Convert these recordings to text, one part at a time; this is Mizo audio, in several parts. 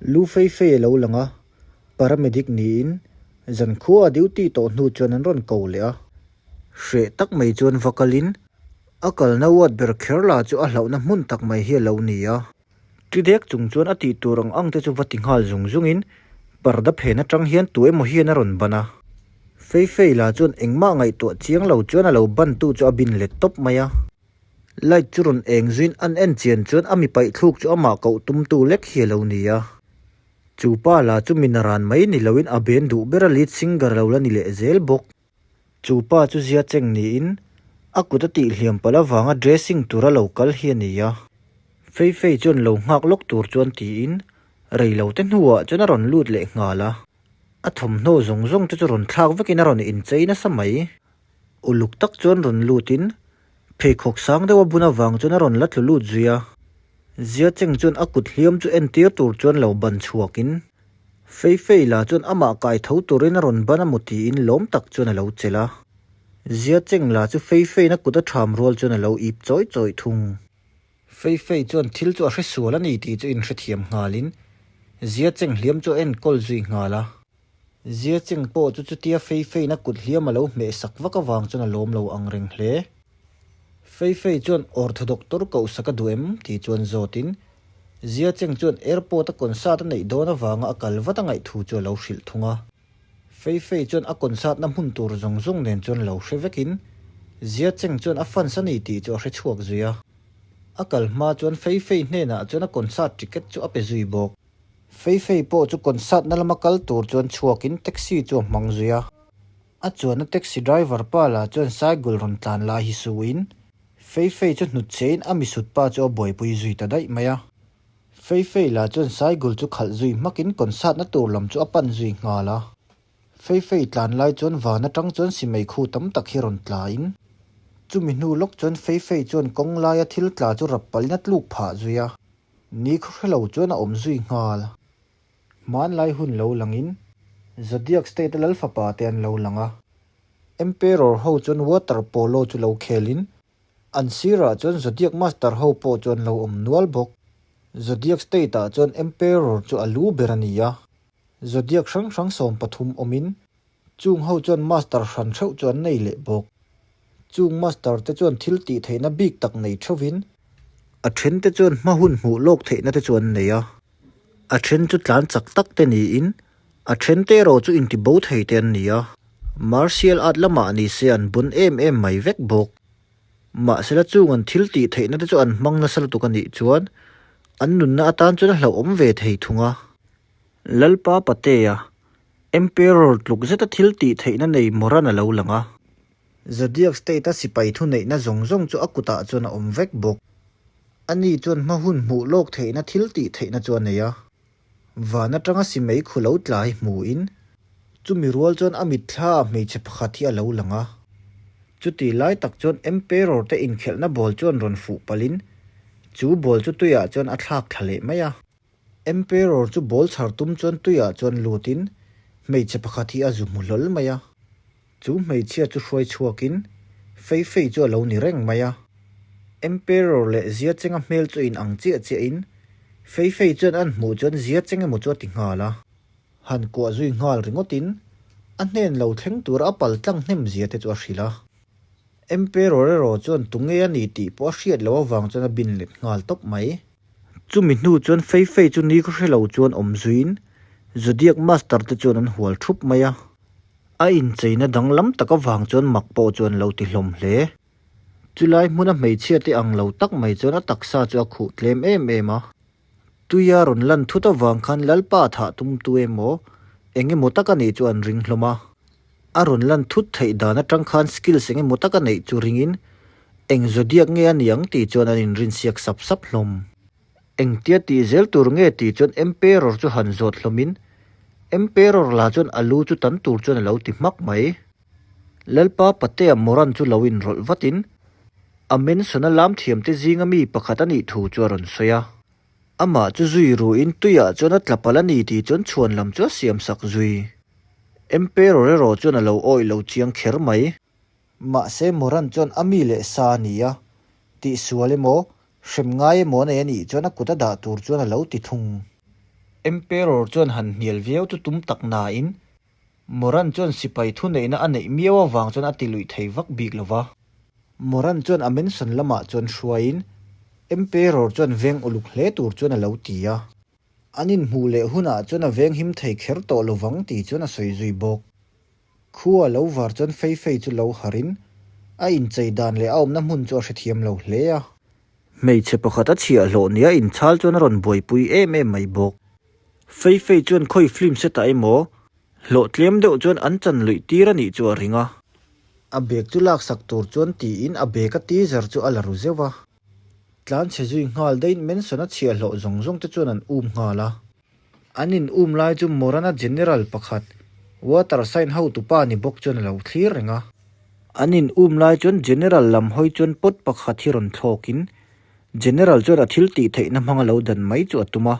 Lu fei fei a lo lang a, paramedic niin zankhua a duty tawh hnu chuan an rawn ko leh a. Hreh tak mai chuan va kalin a kalna ward ber kher lah chu a hlauhna hmun tak mai hi a lo ni a. Tidek chung chuan a tih tur ang ang te chu va ti nghal zung zungin parda phen atang hian tu emaw hian a rawn ban a. Fei fei lah chuan engmah ngaihtuah chiang lo chuan a lo bantu chu a bin let tawp mai a. Light chu rawn eng zuiin an en chian chuan a mi paih thluk chu amah koh tumtu lek hi a lo ni a. Chu pa lah chu mi naran mai ni loin a ben duh ber a lead singer lo la ni leh zel bawk. Chu pa chu zia cheng niin a kut a tih hliam palh avanga dressing tura lo kal hi a ni a. Fei fei chuan lo nghak lawk tur chuan tiin rei lo te hnuah chuan a rawn lut leh nghal a. A thawmhnaw zawng zawng te chu rawn thlak vekin a rawn inchei nasa mai. Uluk tak chuan rawn lutin Pheikhawk sang deuh a bun avang chuan a rawn la tlu lut zui a, Zia Cheng chuan a kut hliam chu entir tur chuan lo ban chhuakin Fei Fei la chuan amah kai tho turin a rawn ban a maw tiin lawm tak chuan a lo chelh a. Zia Cheng la chu Fei Feiin a kut a ṭham rual chuan a lo ip chawih chawih thung. Fei Fei chuan thil chu a hre sual a ni tih chu inhrethiam nghalin Zia Cheng hliam chu a enkawl zui nghal a. Zia Cheng pawh chu chutia Fei Feina kut hliam a lo hmeh sak vak avang chuan a lawm lo ang reng hle. Fei Fei chuan ortho doctor koh sak a duh em? tih chuan zawtin Zia Cheng chuan airport a concert a neih dawn avanga a kal vat a ngaih thu chu a lo hrilh thung a. Fei Fei chuan a concert na hmun tur zawng zawng nen chuan lo hre vekin Zia Cheng chuan a fans a ni tih chu a hre chhuak zui a. A kal hma chuan Fei Fei hnenah chuan a concert ticket chu a pe zui bawk. Fei Fei pawh chu concert na lama kal tur chuan chhuakin taxi chu a hmang zui a. A chuanna taxi driver pa lah chuan cycle rawn tlan lai hi suin Fei Fei chu hnut chhein a misut pa chu a buaipui zui ta daih mai a. Fei Fei lah chuan cycle chu khalh zui hmakin concert na tur lam chu a pan zui nghal a. Fei Fei tlan lai chuan van atang chuan simei khu tam tak hi rawn tlain chumi hnu lawk chuan Fei Fei chuan kawng laia thil tla chu rap palhin a tluk phah zui a. Ni khaw hre lo chuan a awm zui nghal. Hmanlai hun lo langin Zodiac State a lal fapa te an lo lang a. Emperor ho chuan water polo chu lo khelin an sirah chuan Zodiac Master ho pawh chu an lo awm nual bawk. Zodiac State ah chuan Emperor chu a lu ber a ni a. Zodiac hrang hrang 13 awmin Chung ho chuan master hran theuh chu an nei leh bawk. Chung master te chuan thil tih theihna bik tak nei theuhin, a then te chuan hma hun hmuh lawk theihna te chu an nei a, a then chu tlan chak tak te niin, a then te erawh chu inti bo thei te an ni a, martial art lamah ni se an bun em em mai vek bawk. Mahsela chung an thil tih theihna te chu an hmang nasa lutuk a nih chuan an nunna atan chuan a hlauhawm ve thei thung a. Lalpa Patea Emperor tluk zeta thil tih theihna nei Moran a lo lang a. Zodiac State-a sipai thuneihna zawng zawng chu a kutah chuan a awm vek bawk. Ani chuan hma hun hmuh lawk theihna thil tih theihna chu a nei a. Van atanga simei khu lo tla hi hmuhin, chumi rual chuan a mitthlaah hmeichhe pakhat hi a lo lang a. Chuti lai tak chuan Emperor te inkhelhna ball chuan rawn fuh palhin, chu ball chu tuiah chuan a thlak thla leh mai a. Emperor chu ball chhar tum chuan tuiah chuan lutin hmeichhe pakhat hi a zu hmu hlawl mai a. Chu hmeichhia chu hruai chhuakin Fei Fei chu a lo ni reng mai a. Emperor leh Zia Chenga hmel chu in ang chiah chiahin Fei Fei chuan an hmuh chuan Zia Cheng emaw chu a ti nghal a. Han kuah zui nghal ringawtin a hnen lo thleng tura a pal tlang hnem zia te chu a hrilh a. Emperor erawh chuan tunge a ni tih pawh a hriat loh avang chuan a bin let nghal tawp mai. Chumi hnu chuan Fei Fei chu ni khaw hre lo chuan awm zuiin Zodiac Master te chuan an hual thup mai a. A incheina danglam tak avang chuan mak pawh chu an lo ti hlawm hle. Chulai hmuna hmeichhia te ang lo tak mai chuan a taksa chu a khuh tlem em em a. Tuia rawn lan thut avang khan Lalpa thah tum tu emaw eng emaw tak a nih chu an ring hlawm a. A rawn lan thut theih dan atang khan skills eng emaw tak a neih chu ringin eng zodiac nge a ni ang tih chuan an inrinsiak sap sap hlawm. Engtia tih zel tur nge tih chuan Emperor chu han zawt hlawmin Emperor lah chuan a lu chu tan tur chuan a lo ti hmak mai. Lalpa Patea Moran chu lo inrawlh vatin a Mansion-a lam thiamte zinga mi pakhat a nih thu chu a rawn sawi a. Amah chu zui ruin tuiah chuan a tla palh a ni tih chuan chhuan lam chu a siam sak zui. Emperor erawh chuan a lo awih lo chiang kher mai. Mahse Moran chuan a mi leh sa a ni a, tihsual emaw, hrem ngai emaw a nei a nih chuan a kut a dah tur chuan a lo ti thung. Emperor chuan han hnial viau chu tum tak nain Moran chuan sipai thuneihna a neih miau avang chuan a ti luih thei vak bik lo va. Moran chuan a mansion lamah chuan hruaiin Emperor chuan veng uluk hle tur chuan a lo ti a. An inhmuh leh hunah chuan a veng him thei kher tawh lo vang tih chuan a sawi zui bawk. Khua lo var chuan Fei Fei chu lo harhin a inchei dan leh a awmna hmun chu a hrethiam lo hle a. Hmeichhe pakhat a chhiahhlawh nia inchhal chuan a rawn buaipui em em mai bawk. Fei Fei chuan khawi film set ah emaw hlawh tlem deuh chuan an chan luih tir a nih chu a ring a. A bag chu laksak tur chuan tiin a bag a teaser chu a la ru zeuh a. Tlanchhe zui nghal daihin Manson a chhiahhlawh zawng zawng te chuan an um nghal a. An in um lai chu Morana General pakhat, Water Sign hotupa ni bawk chuan a lo thlir reng a. An in um lai chuan General lam hawi chuan pot pakhat hi rawn thlawkin General chuan a thil tih theihna hmanga lo dan mai chu a tum a.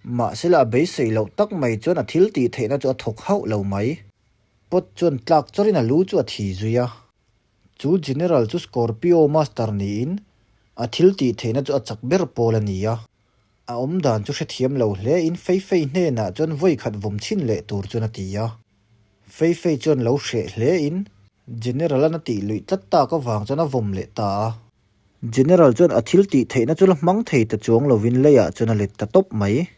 Mahsela a beisei loh tak mai chuan a thil tih theihna chu a thawk hauh lo mai. Pot chuan tlak chawrin a lu chu a thi zui a. Chu General chu Scorpio Master niin a thil tih theihna chu a chak ber pawl a ni a. A awm dan chu hrethiam lo hle in Fei Fei hnenah chuan vawi khat vawm chhin leh tur chuan a ti a. Fei Fei chuan lo hreh hle in General an a tih luih tlat tak avang chuan a vawm leh ta a. General chuan a thil tih theihna chu la hmang thei ta chuang lovin leiah chuan a let ta tawp mai.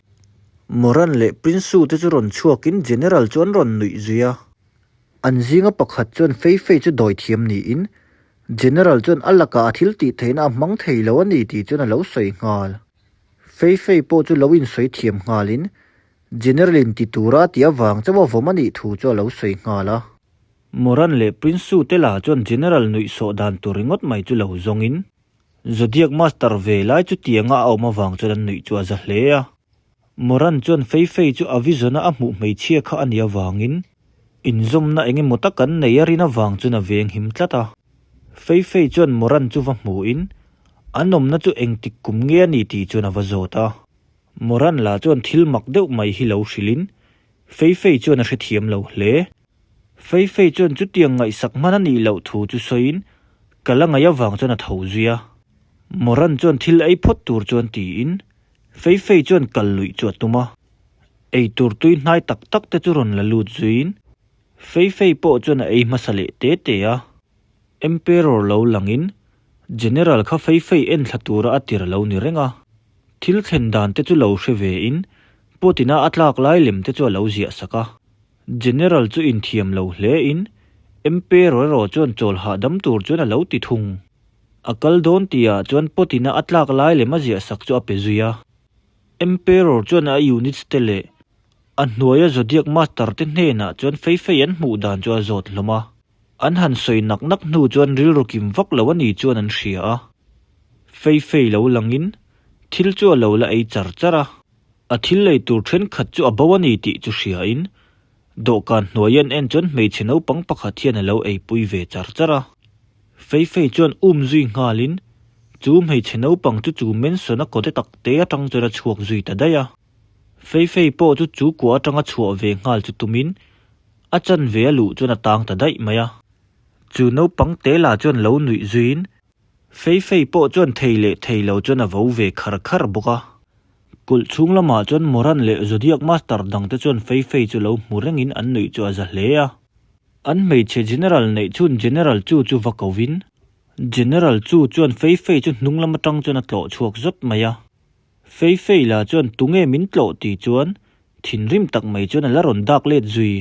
Moran leh Prince Su te chu rawn chhuakin General chu an rawn nuih zui a. An zinga pakhat chuan Fei Fei chu dawi thiam niin General chuan a lakah a thil tih theihna a hmang thei lo a ni tih chuan a lo sawi nghal. Fei Fei pawh chu lo insawi thiam nghalin General in ti tura a tih avang chauh a vawm a nih thu chu a lo sawi nghal a. Moran leh Prince Su te lah chuan General nuihsawh dan tur ringawt mai chu lo zawngin Zodiac Master ve lai chu tianga a awm avang chuan an nuih chu a za hle a. Moran chuan Fei Fei chu a vision-a a hmuh hmeichhia kha a nih avangin inzawmna eng emaw tak an nei a rin avang chuan a veng him tlat a. Fei Fei chuan Moran chu va hmuhin an awmna chu engtik kum nge a ni tih chuan a va zawt a. Moran lah chuan thil mak deuh mai hi lo hrilhin Fei Fei chuan a hrethiam lo hle. Fei Fei chuan chutiang ngaihsak hman a nih loh thu chu sawiin ka la ngaih avang chuan a tho zui a. Moran chuan thil ei phawt tur chuan tiin Fei Fei chuan kal luih chu a tum a, ei tur tui hnai tak tak te chu rawn la lut zuiin Fei Fei pawh chuan a ei hmasa leh te te a. Emperor lo langin General kha Fei Fei en thla tura a tir a lo ni reng a, thil thlen dan te chu lo hre ve in pawtina a tlak lai lem te chu a lo ziah sak a. General chu inthiam lo hle in Emperor erawh chuan chawl hahdam tur chuan a lo ti thung. A kal dawn tihah chuan pawtina a tlak lai lem a ziah sak chu a pe zui a. Emperor chuan a units te leh a hnuaia Zodiac Master te hnenah chuan fei fei an hmuh dan chu a zawt hlawm a. An han sawi nak nak hnu chuan rilru kim vak lo a ni chuan an hria a. Fei fei lo langin thil chu a lo la ei char char a. A thil lei tur thenkhat chu a bo a ni tih chu hriain Dawhkan hnuai an en chuan hmeichhe naupang pakhat hian a lo eipui ve char char a. Fei Fei chuan um zui nghalin chu hmeichhe naupang chu chu Mansion a kawte tak te atang chuan a chhuak zui ta daih a. Fei Fei pawh chu chu kua atanga chhuah ve nghal chu tumin a chanve a luh chuan a tang ta daih mai a. Chu naupang te lah chuan lo nuih zuiin Fei Fei pawh chuan thei leh thei lo chuan a vo ve khar khar bawk a. Kulh chhung lamah chuan Moran leh Zodiac Master dangte chuan Fei Fei chu lo hmu rengin an nuih chu a za hle a. An hmeichhe General neih chhun General Chu chu va kovin, General Chu chuan Fei Fei chu hnung lam atang chuan a tlawh chhuak zawt mai a. Fei Fei lah chuan tunge min tlawh tih chuan thinrim tak mai chuan a la rawn dak let zui.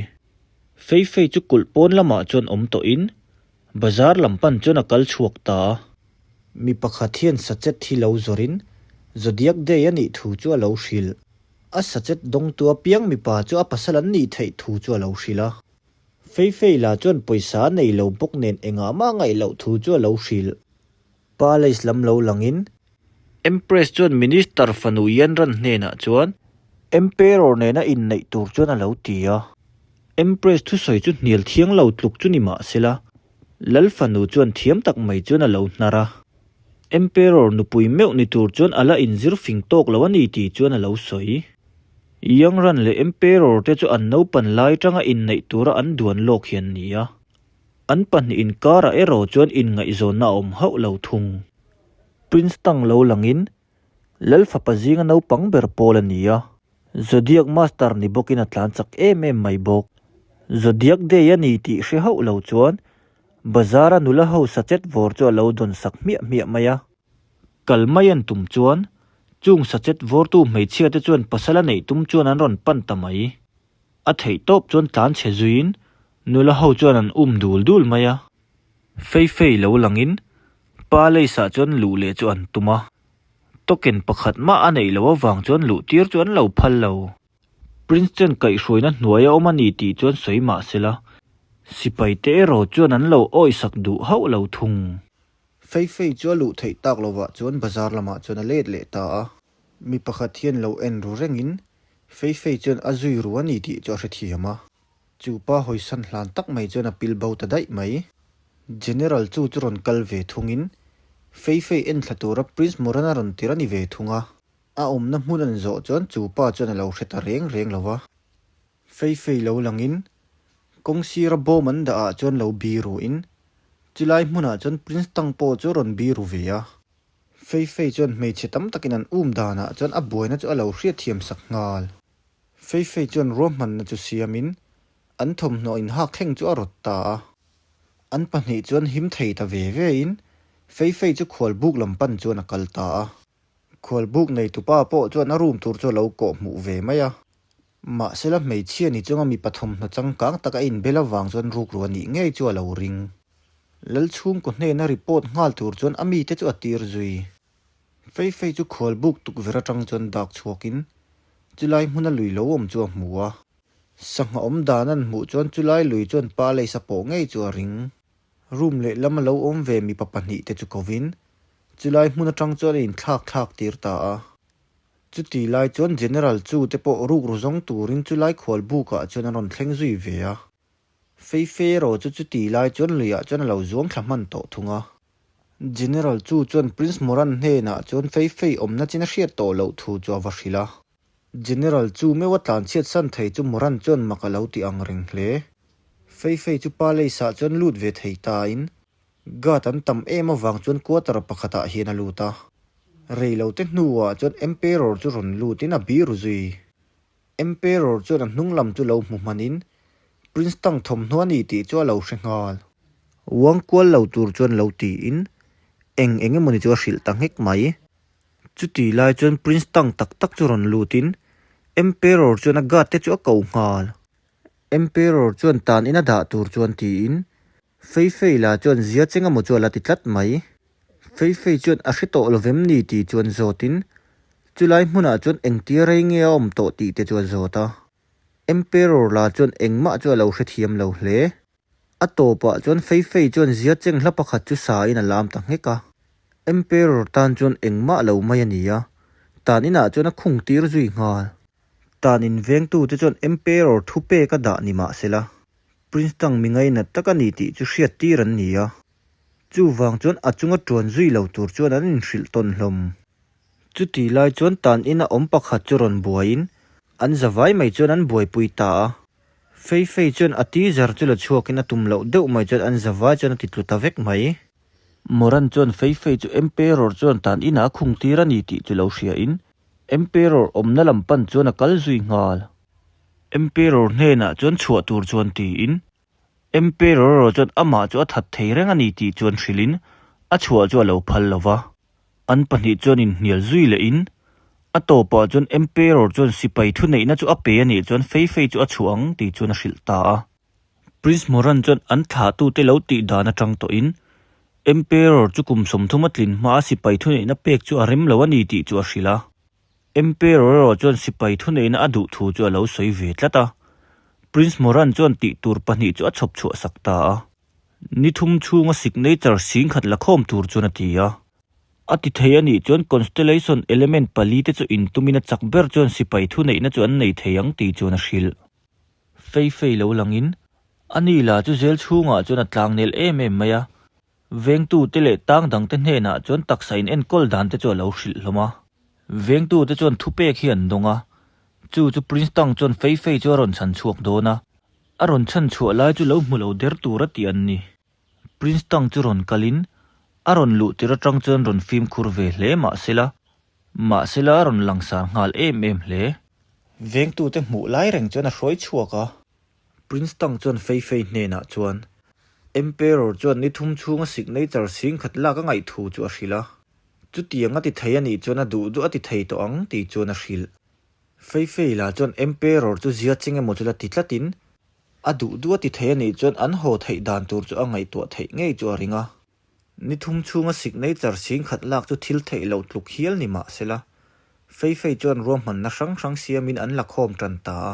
Fei Fei chu kulh pawn lamah chuan awm tawhin Bazar lam pan chuan a kal chhuak ta a. Mi pakhat hian sachet hi lo zawrin Zodiac Day a nih thu chu a lo hrilh. A sachet dawngtu apiang mipa chu a pasal an nih theih thu chu a lo hrilh a. Fei Fei lah chuan pawisa a nei lo bawk nen engah mah ngaih loh thu chu a lo hrilh. Palace lam lo langin Empress chuan Minister fanu Yanran hnenah chuan Emperor nena inneih tur chuan a lo ti a. Empress thusawi chu hnial thiang lo tluk chu ni mah sela, Lal fanu chuan thiam tak mai chuan a lo hnar a. Emperor nupui meuh ni tur chuan a la inzir fing tawk lo a ni tih chuan a lo sawi. Yangran leh Emperor te chu an naupan lai tanga inneih tura an duan lawk hi an ni a. An pahnih inkarah erawh chuan inngaihzawnna a awm hauh lo thung. Prince Tang lo langin Lal fapa zinga naupang ber pawl a ni a. Zodiac Master ni bawkin a tlan chak em em mai bawk. Zodiac Day a ni tih hre hauh lo chuan Bazar-a nula ho sachet vawr chu a lo dawn sak hmiah hmiah mai a. Kal mai an tum chuan chung sachet vawrtu hmeichhia te chuan pasal a neih tum chuan an rawn pan ta mai. A theih tawp chuan tlan chhe zuiin nula ho chuan an um dul dul mai a. Fei fei lo langin palace ah chuan luh leh chu an tum a. Token pakhat mah a neih loh avang chuan luh tir chu an lo phal lo. Prince chuan kaihhruaina hnuai a awm a ni tih chuan sawi mah se la, sipai te erawh chuan an lo awihsak duh hauh lo thung. Fei fei chu a luh theih tak lovah chuan bazar lamah chuan a let leh ta a. Mi pakhat hian lo en ru rengin Fei fei chuan a zui ru a ni tih chu a hrethiam a. Chu pa hawisan hlan tak mai chuan a pil bo ta daih mai. General chu chu rawn kal ve thungin Fei fei en thla tura Prince Moran a rawn tir a ni ve thung a. A awmna hmun an zawh chuan chu pa chuan a lo hre ta reng reng lo va. Fei fei lo langin kawng sira bawm an dah ah chuan lo biru in chulai hmunah chuan Prince Tang pawh chu a rawn biru ve a. Fei fei chuan hmeichhe tam takin an um danah chuan a buaina chu a lo hriatthiam sak nghal. Fei fei chuan ruahmanna chu siamin an thawmhnaw inhak thleng chu a rawt ta a. An pahnih chuan him thei ta ve ve in Fei fei chu khualbuk lam pan chuan a kal ta a. Khualbuk neitupa pawh chuan a room tur chu a lo kawh hmuh ve mai a. Mahsela hmeichhia ni chunga mipa thawmhnaw changkang tak a inbel avang chuan rukru a nih ngei chu a lo ring. Lal chhungkaw hnena report nghal tur chuan a mite chu a tir zui. Fei fei chu khualbuk tukverh atang chuan dak chhuakin chulai hmuna lui lo awm chu a hmu a. Sangha awm dan an hmuh chuan chulai lui chuan pa leisa pawh ngei chu a ring. Room lehlam a lo awm ve mipa pahnihte chu kovin chulai hmun atang chuan a inthlak thlak tir ta a. Chuti lai chuan General Chu te pawh rukru zawng turin chu lai khual bukah chuan an rawn thleng zui ve a. Fei fei erawh chu chuti lai chuan luiah chuan a lo zuang thla hman tawh thung a. General Chu chuan Prince Moran hnenah chuan Fei fei awmna chin a hriat tawh loh thu chu a va hrilh a. General Chu meuh a tlanchhiat san thei chu Moran chuan mak a lo ti ang reng hle. Fei fei chu palace ah chuan lut ve thei tain Guard an tam em avang chuan quarter pakhatah hian a lut a. Reilote hnuah chuan Emperor chu rawn lutin a biru zui. Emperor chuan a hnung lam chu lo hmu hmanin Prince Tang thawmhnaw a ni tih chu a lo hre nghal. Uang kual lo tur chuan lo tiin eng eng emawni chu a hrilh ta nghek mai. Chuti lai chuan Prince Tang tak tak chu rawn lutin Emperor chuan a guard te chu a ko nghal. Emperor chuan tan ina dah tur chuan tiin Fei Fei la chuan zia cheng emaw chu a la ti tlat mai. Fei Fei chuan a hre tawh lovem ni tih chuan zawtin chulai hmunah chuan engtia rei nge a awm tawh tih te chu a zawt a. Emperor la chuan engmah chu a lo hrethiam lo hle. A tawpah chuan Fei Fei chuan zia cheng hla pakhat chu sa in a lam ta nghek a. Emperor tan chuan engmah lo mai a ni a, tan inah chuan a khung tir zui nghal. Tan in vengtute chuan Emperor thupek a dah ni mah sela, Prince Tang mi ngainat tak a ni tih chu hriat tir an ni a. Chuvang chuan a chunga tuan zui lo tur chuan an inhrilh tawn hlawm. Chuti lai chuan tan ina awm pakhat chu rawn buaiin an zavai mai chuan an buaipui ta a. Fei Fei chuan a teaser chu la chhuakin a tum loh deuh mai chuan an zavai chuan a ti tlu ta vek mai. Moran chuan Fei Fei chu Emperor chuan tan inah a khung tir a ni tih chu lo hriain Emperor awmna lam pan chuan a kal zui nghal. Emperor hnenah chuan chhuah tur chuan tiin, Emperor erawh chuan amah chu a that thei reng a ni tih chuan hrilhin a chhuah chu a lo phal lo va. An pahnih chuan inhnial zui lehin a tawpah chuan Emperor chuan sipai thuneihna chu a pe a nih chuan fei fei chu a chhuah ang tih chuan a hrilh ta a. Prince Moran chuan an thlahtute lo tih dan atang tawhin Emperor chu kum 30 a tlin hmaa sipai thuneihna pek chu a rem lo a ni tih chu a hrilh a. Emperor erawh chuan sipai thuneihna a duh thu chu a lo sawi ve tlat a. Prince Moran chuan tih tur pahnih chu a chhawp chhuah sak ta a. Ni thum chhunga signature 10,000 la khawm tur chuan a ti a. A ti thei a nih chuan constellation element pali te chu intumin a chak ber chuan sipai thuneihna chu an nei thei ang tih chuan a hrilh. Fei fei lo langin, a ni la chu zel chhungah chuan a tlang nel em em mai a. Vengtute leh tang dangte hnenah chuan taksa in enkawl dan te chu a lo hrilh hlawm a. Vengtute chuan thupek hi an dawng a, chu chu Prince Tang chuan Fei Fei chu a rawn chhan chhuak dawn a. A rawn chhan chhuah lai chu lo hmu lo der tur a tih an ni. Prince Tang chu rawn kalin, a rawn luh tir atang chuan rawn fimkhur ve hle mahsela, mahsela a rawn langsar nghal em em hle. Vengtute hmuh lai reng chuan a hruai chhuak a. Prince Tang chuan Fei Fei hnenah chuan Emperor chuan ni thum chhunga signature singkhat lak a ngaih thu chu a hrilh a. Chutiang a ti thei a nih chuan a duh duh a ti thei tawh ang tih chuan a hrilh. Fei Fei lah chuan Emperor chu zia cheng emaw chu la ti tlatin a duh duh a ti thei a nih chuan an haw theih dan tur chu a ngaihtuah theih ngei chu a ring a. Ni thum chhunga signature singkhat lak chu thil theih loh tluk hial ni mah sela, Fei Fei chuan ruahmanna hrang hrang siamin an la khawm tan ta a.